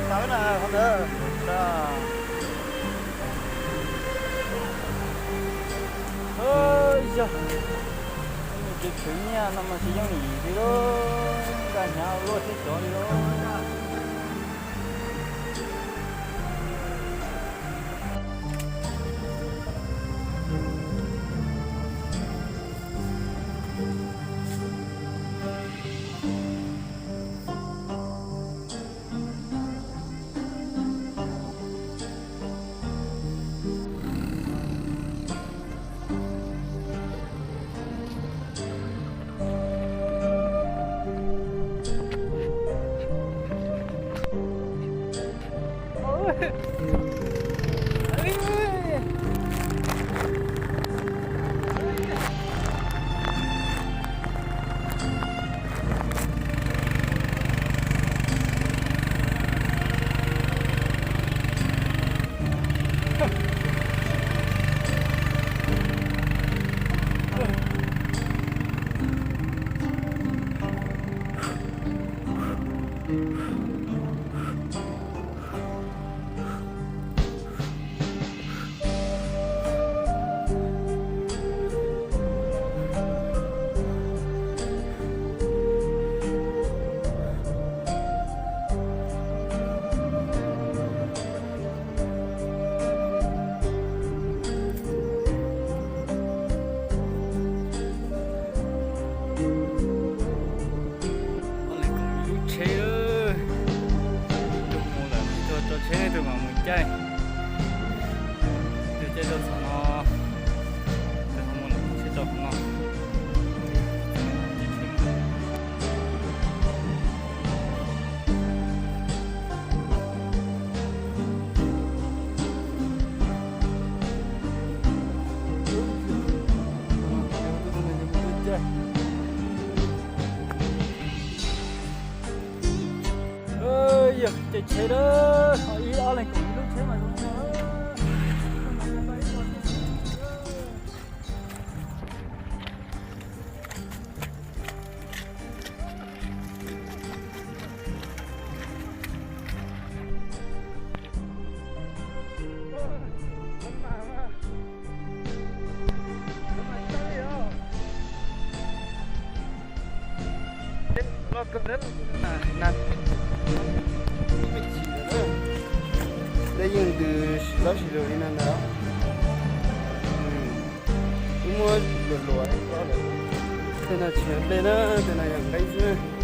Tau na, qhov ntawd. Yog, kev khwv nyiaj no mas tsis yooj yim li lauj, nkag hnyav luaj thiab cov li lauj. Lub tsheb, tug mus lawm, tug tso tsheb, tug mam mus caij. Tug caij tau txog no, tug ho mus lawm, tsheb tso no. Yog caij tsheb lawm, ib ob leeg koom ib lub tsheb mas zoo no. Loj kawg na, nag twb me chim lawm na. Dej yeej ntws sis laub sis lug li no ntag. Twb muab luam luam lawm. Tej no tsis yog dej na, tej no yog nqeeb xwb.